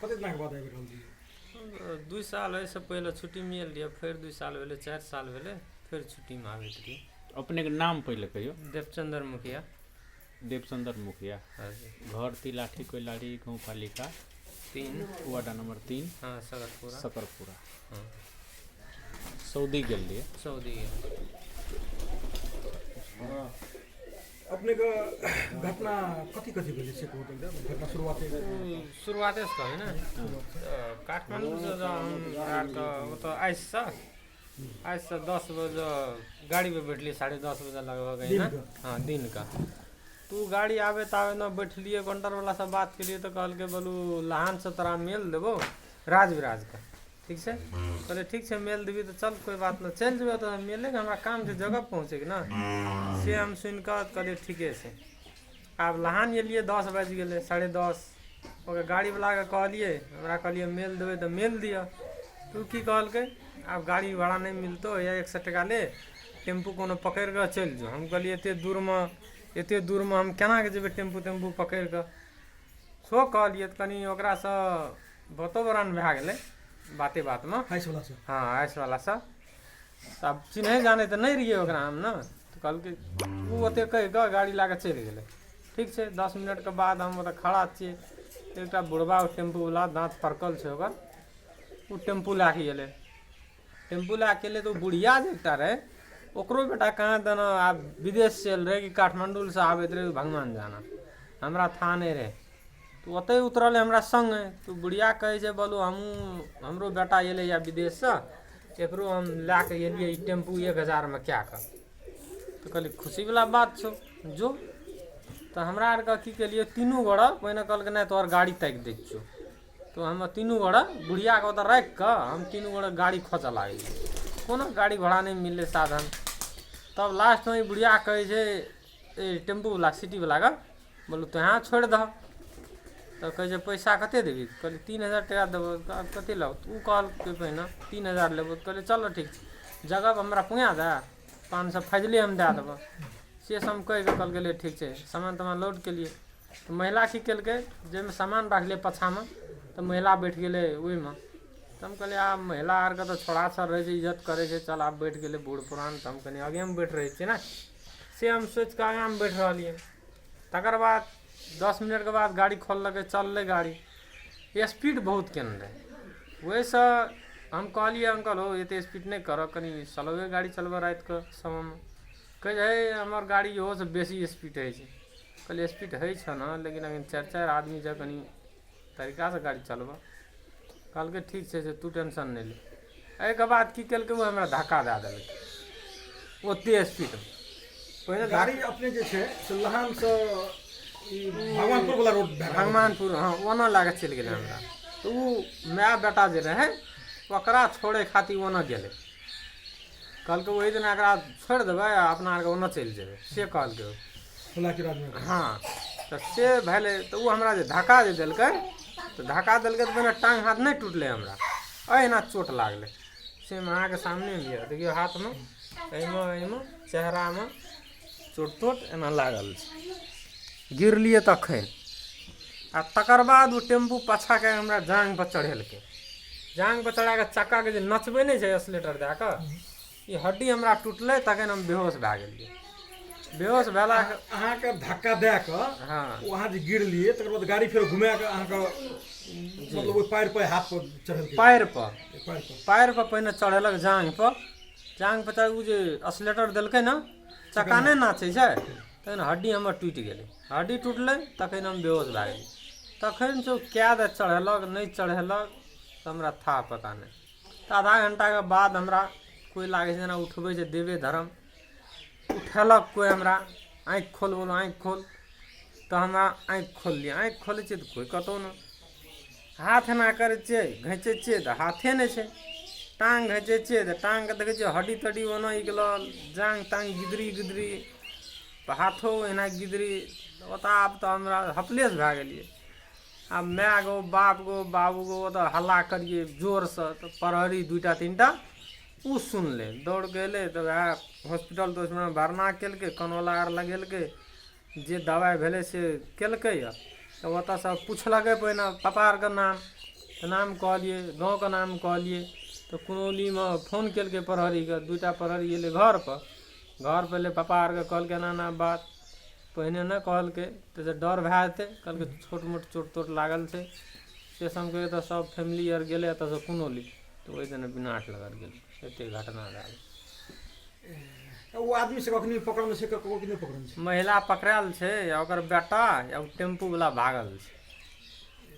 कते दिनाके बाद आबि रहल रहियै? 2 साल एहिसँ पहिले छुट्टीमे आयल रहियै, फेर 2 साल भेलै, 4 साल भेलै, फेर छुट्टीमे आबैत रहियै। अपनेके नाम पहिले कहियौ। देवचंद्र मुखिया। देवचंद्र मुखिया। हाँ जी। घर तिलाठी कोइलारी गाउँपालिका 3, वार्ड नंबर 3। हाँ, सकरपुरा। सकरपुरा। हाँ। सऊदी गेल रहियै? सऊदी गेल। अपनेके घटना कथी कथी भेलै से कहू तनिटा, घटना शुरुआते। शुरुआतेसँ कहबै ने। तऽ काठमाण्डूसँ जँ हम आरके ओतऽ आइससँ 10 बजे गाड़ीपर बैठलियै, 10:30 बजे लगभग अहिना। दिनके? हाँ, दिनके। तऽ ओ गाड़ी आबैत आबैत ने बैठलियै, काउंटरवलासँ बात केलियै तऽ कहलकै बोलू लहानसँ तोरा मेल देबौ राजविराजके, ठीक छै? कहलियै ठीक छै, मेल देबही तऽ चल, कोइ बात नहि, चलि जेबै ओतऽ, मेलेके हमरा काम छै, जगह पहुँचैके ने। से हम सुनि कऽ कहलियै ठीके छै। आब लहान एलियै, 10 बाजि गेलै, 10:30। ओकर गाड़ीवलाके कहलियै, हमरा कहलियै मेल देबै तऽ मेल दिअ। तऽ ओ की कहलकै, आब गाड़ी भाड़ा नहि मिलतौ, या 100 टका ले, टेम्पू कोनो पकड़ि कऽ चलि जो। हम कहलियै एते दूरमे हम केनाके जेबै टेम्पू तेम्पू पकड़ि कऽ? सेहो कहलियै तऽ कनि ओकरासँ वातावरण भए गेलै बाते बातमे। आइसवलासँ? हँ, आइसवलासँ। तऽ आब चिन्है जानै तऽ नहि रहियै ओकरा हम ने। तऽ कहलकै, ओ ओतेक कहि कऽ गाड़ी लए कऽ चलि गेलै। ठीक छै, 10 मिनटके बाद हम ओतऽ खड़ा छियै, एकटा बुढ़बा टेम्पूवला, दाँत फड़कल छै ओकर, ओ टेम्पू लए कऽ एलै। टेम्पू लए कऽ एलै तऽ ओ बुढ़िया जे एकटा रहै, ओकरो बेटा कहाँ दना आब विदेश से आयल रहै कि काठमाण्डूसँ आबैत रहै, भगवान जाना, हमरा थाह नहि रहै। तऽ ओतहि उतरलै हमरा सङ्गे। तऽ ओ बुढ़िया कहै छै, बोलू हमहूँ, हमरो बेटा एलै या विदेशसँ, एकरो हम लए कऽ एलियै ई टेम्पू 1000मे कए कऽ। तऽ कहलियै खुशीवला बात छौ, जो। तऽ हमरा आरके की केलियै, तीनू गोड़ा पहिने कहलकै नहि, तोहर गाड़ी ताकि दै छियौ। तऽ हम तीनू गोड़ा बुढ़ियाके ओतऽ राखि कऽ हम तीनू गोड़ा गाड़ी खोजऽ लागलियै। कोनो गाड़ी घोड़ा नहि मिललै साधन। तब लास्टमे ई बुढ़िया कहै छै ए टेम्पूवला, सिटीवलाके, बोलू तोहेँ छोड़ि दहऽ। तऽ कहै छै पैसा कतेक देबही? कहलियै 3000 टाका देबौ। आब कतेक लेबऽ? ओ कहलकै पहिने 3000 लेबौ। तऽ कहलियै चलऽ ठीक छै, जगहपर हमरा पुगा दए, 500 फाजले हम दए देबऽ। से सब हम कहि कऽ कहलकै ठीक छै। सामान तामान लोड केलियै तऽ महिला की केलकै, जाहिमे सामान राखलियै पाछाँमे, तऽ महिला बैठ गेलै ओहिमे। तऽ हम कहलियै आब महिला आरके तऽ छोड़ा छड़ रहै छै, इज्जत करै छै, चल आब बैठ गेलै बूढ़ पुरान, तऽ हम कनि आगेमे बैठ रहै छियै ने, से हम सोचि कऽ आगाँमे बैठ रहलियै। तकर बाद 10 मिनटके बाद गाड़ी खोललकै, चललै गाड़ी। स्पीड बहुत केने रहै, ओहिसँ हम कहलियै अंकल हौ, एतेक स्पीड नहि करऽ, कनि स्लोए गाड़ी चलबऽ रातिके समयमे। कहै छै हे, हमर गाड़ी इहोसँ बेसी स्पीड होइ छै। कहलियै स्पीड होइ छौ ने, लेकिन अखन चारि चारि आदमी छै, कनि तरीकासँ गाड़ी चलबऽ। कहलकै ठीक छै से तू टेंशन नहि ले। एहिके बाद की केलकै, ओ हमरा धक्का दए देलकै ओते स्पीडमे पहिने। गाड़ी अपने जे छै से लहानसँ ई भगवानपुर वाला रोड भए गेल। भगवानपुर, हँ, ओना लए कऽ चलि गेलै हमरा। तऽ ओ माय बेटा जे रहै, ओकरा छोड़ै खातिर ओना गेलै। कहलकै ओहि दिना एकरा छोड़ि देबै आ अपना आरके ओना चलि जेबै, से कहलकै ओ। खोलाकी राजमे। हँ, तऽ से भेलै। तऽ ओ हमरा जे धक्का जे देलकै, तऽ धक्का देलकै तऽ पहिने टाँग हाथ नहि टूटलै हमरा, एहिना चोट लागलै। से हम अहाँके सामने यऽ, देखियौ हाथमे, एहिमे एहिमे चेहरामे चोट तोट एना लागल छै। गिरलियै तखन आ तकर बाद ओ टेम्पू पाछाके हमरा जाँघपर चढ़ेलकै। जाँघपर चढ़ा कऽ चक्काके जे नचबै नहि छै एक्सलेटर दए कऽ, ई हड्डी हमरा टूटलै। तखन हम बेहोश भए गेलियै। बेहोश भेलाके अहाँके धक्का दए कऽ ओ अहाँ जे गिरलियै, तकर बाद गाड़ी फेर घुमा कऽ अहाँके मतलब ओहि पैर पर, हाथ पर चढ़ेलकै? पैर पर। पैर पर। पैर पर पहिने चढ़ेलक, जाँघ पर। जाँघ पर चढ़ ओ जे एक्सलेटर देलकै ने, चक्का नहि नाचै छै, तखन हड्डी हमर टूटि गेलै। हड्डी टूटलै तखन हम बेहोश भए गेलियै। तखन से ओ कए दे चढ़ेलक, नहि चढ़ेलक, तऽ हमरा था पता नहि। तऽ आधा घंटाके बाद हमरा कोइ लागै छै जेना उठबै छै, देवे धर्म उठेलक कोइ हमरा, आँखि खोल बोलो, आँखि खोल। तऽ हमरा आँखि खोललियै। आँखि खोलै छियै तऽ कोइ कतहु नहि। हाथ एना करै छियै, घिचै छियै तऽ हाथे नहि छै। टाँग घिचै छियै तऽ टाँगके देखै छियै हड्डी तड्डी ओना निकलल, जाँघ ताँघ गिदरी गिदरी, तऽ हाथो एना गिदरी। ओतऽ आब तऽ हमरा हपलेस भए गेलियै। आब माय गो, बाप गो, बाबू गो, ओतऽ हल्ला करियै जोरसँ तऽ प्रहरी 2टा 3टा ओ सुनलै, दौड़ कऽ एलै। तऽ वएह हॉस्पिटल तोस्पिटलमे भरना केलकै, कनोला आर लगेलकै, जे दबाइ भेलै से केलकै यऽ। तऽ ओतऽसँ पुछलकै पहिने पापा आरके नाम। तऽ नाम कहलियै, गाँवके नाम कहलियै। तऽ कुनौलीमे फोन केलकै प्रहरीके, 2टा प्रहरी एलै घरपर। घरपर एलै, पापा आरके कहलकै एना एना बात। पहिने नहि कहलकै तऽ जे डर भए जेतै, कहलकै छोट मोट चोट तोट लागल छै। से सब कहिके तऽ सब फैमिली आर गेलै एतऽसँ कुनौली, तऽ ओहि दिना बिनाठ लगल गेलै। एते घटना भए गेल। ओ आदमी सब अखनी पकड़ल छै, ककरो कि नहि पकड़ल छै? महिला पकड़ायल छै, या ओकर बेटा या ओ टेम्पूवला भागल छै।